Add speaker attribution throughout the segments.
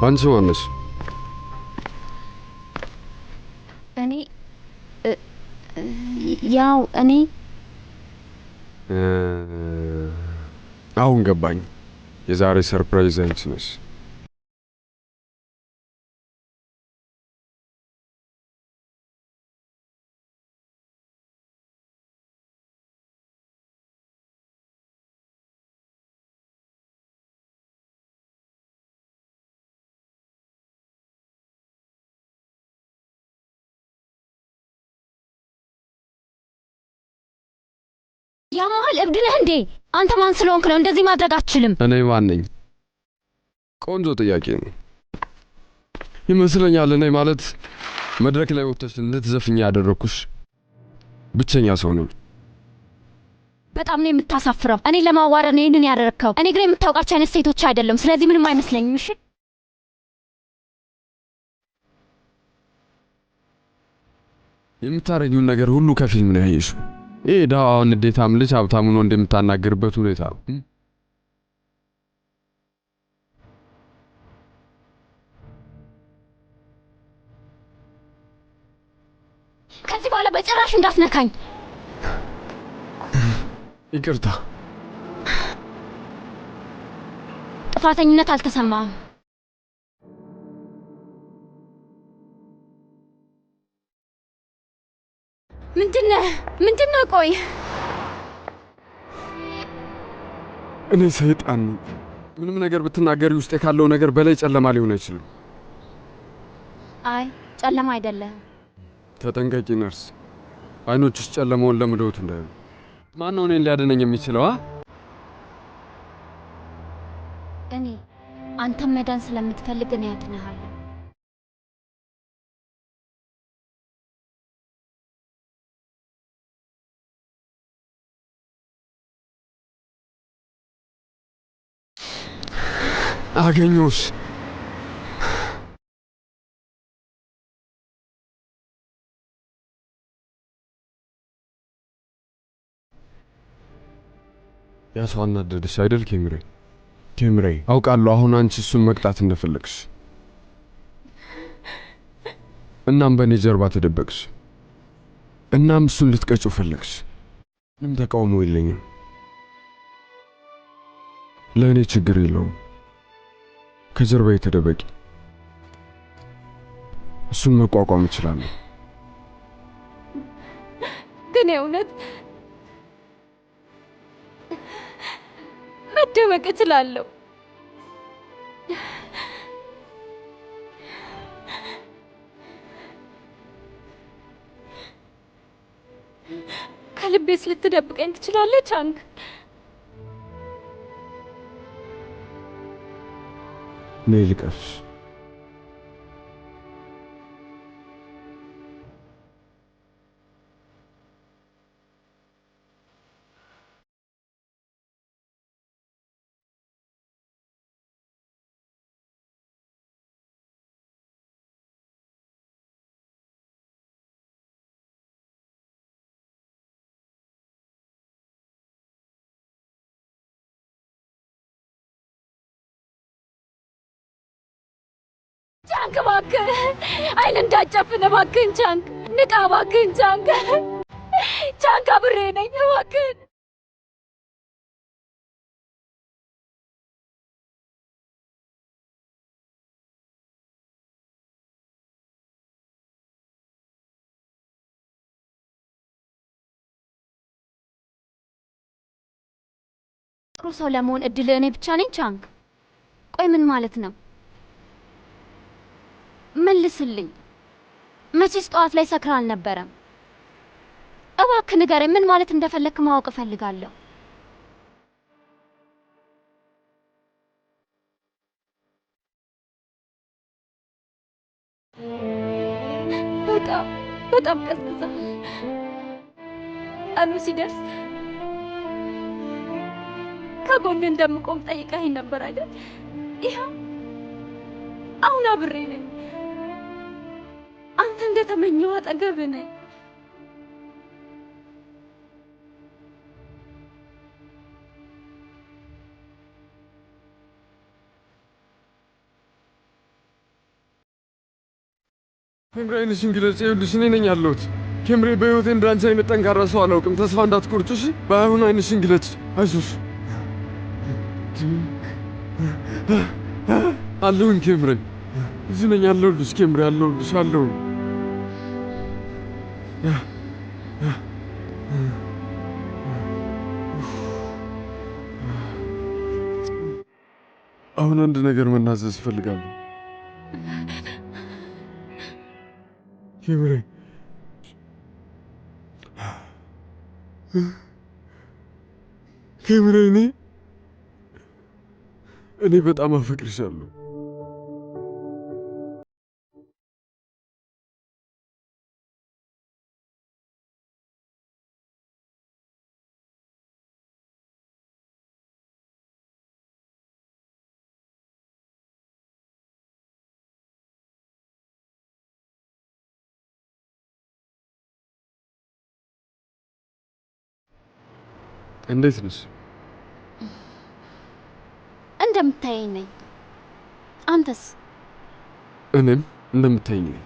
Speaker 1: አንቺ ማነሽ?
Speaker 2: እኔ ያው እኔ
Speaker 1: አሁን ገባኝ። የዛሬ surprise አንቺ ነሽ።
Speaker 2: ያመሃል። እብድ ነህ እንዴ? አንተ ማን ስለሆንክ ነው እንደዚህ ማድረግ አትችልም?
Speaker 1: እኔ ማን ነኝ? ቆንጆ ጥያቄ ነው ይመስለኛል። እኔ ማለት መድረክ ላይ ወጥተሽ እንድትዘፍኝ ያደረኩሽ ብቸኛ ሰው ነኝ።
Speaker 2: በጣም ነው የምታሳፍረው። እኔ ለማዋረድ ነው ይህንን ያደረግከው። እኔ ግን የምታውቃቸው አይነት ሴቶች አይደለም። ስለዚህ ምንም አይመስለኝም። እሺ
Speaker 1: የምታረጊውን ነገር ሁሉ ከፊልም ነው ያየሽው። ይህ ድሃዋን ንዴታም ልጅ ሀብታሙን ወንድ የምታናግርበት ሁኔታ ነው።
Speaker 2: ከዚህ በኋላ በጭራሽ እንዳትነካኝ።
Speaker 1: ይቅርታ።
Speaker 2: ጥፋተኝነት አልተሰማህም። ምንድነው? ምንድነው? ቆይ
Speaker 1: እኔ ሰይጣን ነኝ። ምንም ነገር ብትናገሪ ውስጤ ካለው ነገር በላይ ጨለማ ሊሆን አይችልም።
Speaker 2: አይ ጨለማ አይደለም።
Speaker 1: ተጠንቀቂ ነርስ፣ አይኖችሽ ጨለማውን ለምደውት እንዳይሆን። ማን ነው እኔን ሊያድነኝ የሚችለው?
Speaker 2: እኔ አንተም መዳን ስለምትፈልግ እኔ አድንሃለሁ።
Speaker 1: አገኘሁሽ። ያ ሰው አናደደሽ አይደል ኬምሬ? ኬምሬ አውቃለሁ አሁን አንቺ እሱን መቅጣት እንደፈለግሽ፣ እናም በእኔ ጀርባ ተደበቅሽ። እናም እሱን ልትቀጪው ፈለግሽ። ምንም ተቃውሞ የለኝም። ለእኔ ችግር የለውም። ከጀርባ ተደበቂ። እሱን መቋቋም እችላለሁ።
Speaker 2: ግን የእውነት መደበቅ እችላለሁ። ከልቤስ ልትደብቀኝ ትችላለህ ቻንግ?
Speaker 1: ነይ ልቀፍሽ።
Speaker 2: ቻንክ እባክህ አይን እንዳጨፍን እባክህን ቻንክ ንቃ እባክህን ቻንክ ቻንክ አብሬ ነኝ እባክህን። ጥሩ ሰው ለመሆን እድል እኔ ብቻ ነኝ ቻንክ? ቆይ ምን ማለት ነው? መልስልኝ። መቼስ ጠዋት ላይ ሰክራ አልነበረም። እባክህ ንገረኝ፣ ምን ማለት እንደፈለክ ማወቅ እፈልጋለሁ። በጣም በጣም ቀዝቅዛ ቀኑ ሲደርስ ከጎን እንደምቆም ጠይቀኸኝ ነበር አይደል? ይኸው አሁን አብሬ ነኝ። አንተ እንደተመኘው አጠገብህ ነኝ።
Speaker 1: ኬምሬ ዓይንሽን ግለጪ። ይኸውልሽ እኔ ነኝ ያለሁት። ኬምሬ በሕይወቴ እንዳንቺ አይነት ጠንካራ ሰው አላውቅም። ተስፋ እንዳትቆርጪ እሺ? ባይሆን ዓይንሽን ግለጪ። አይዞሽ አለሁኝ ኬምሬ፣ እዚህ ነኝ አለሁልሽ። ኬምሬ አለሁልሽ፣ አለሁኝ። አሁን አንድ ነገር መናዘዝ እፈልጋለሁ። ኬምሬ ኬምሬ እኔ በጣም አፈቅርሻለሁ። እንዴት ነሽ?
Speaker 2: እንደምታየኝ ነኝ። አንተስ?
Speaker 1: እኔም እንደምታየኝ ነኝ።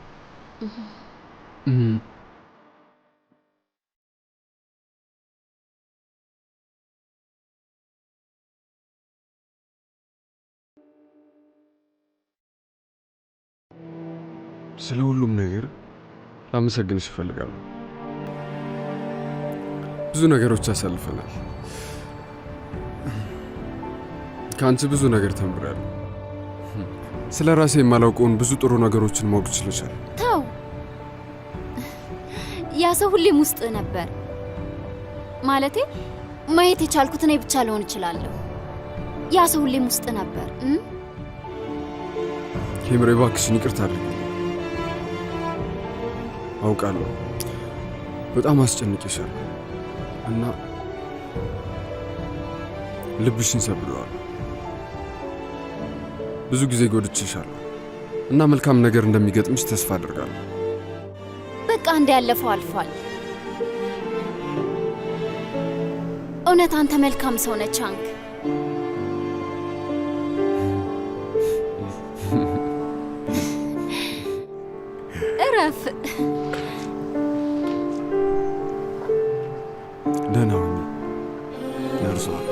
Speaker 1: ስለ ሁሉም ነገር ላመሰግንሽ እፈልጋለሁ። ብዙ ነገሮች አሳልፈናል። ከአንቺ ብዙ ነገር ተምሬያለሁ። ስለ ራሴ የማላውቀውን ብዙ ጥሩ ነገሮችን ማወቅ ችለሻል።
Speaker 2: ተው፣ ያ ሰው ሁሌም ውስጥ ነበር። ማለቴ ማየት የቻልኩት እኔ ብቻ ልሆን እችላለሁ። ያ ሰው ሁሌም ውስጥ ነበር።
Speaker 1: ኬምሬ እባክሽን ይቅርታ አድርጊልኝ። አውቃለሁ በጣም አስጨንቄሻለሁ እና ልብሽን ሰብሬዋለሁ። ብዙ ጊዜ ጎድቼሻለሁ እና መልካም ነገር እንደሚገጥምሽ ተስፋ አደርጋለሁ።
Speaker 2: በቃ እንደ ያለፈው አልፏል። እውነት አንተ መልካም ሰው ነህ ቻንክ። እረፍ።
Speaker 1: ደህና ሁኚ። ደርሷል።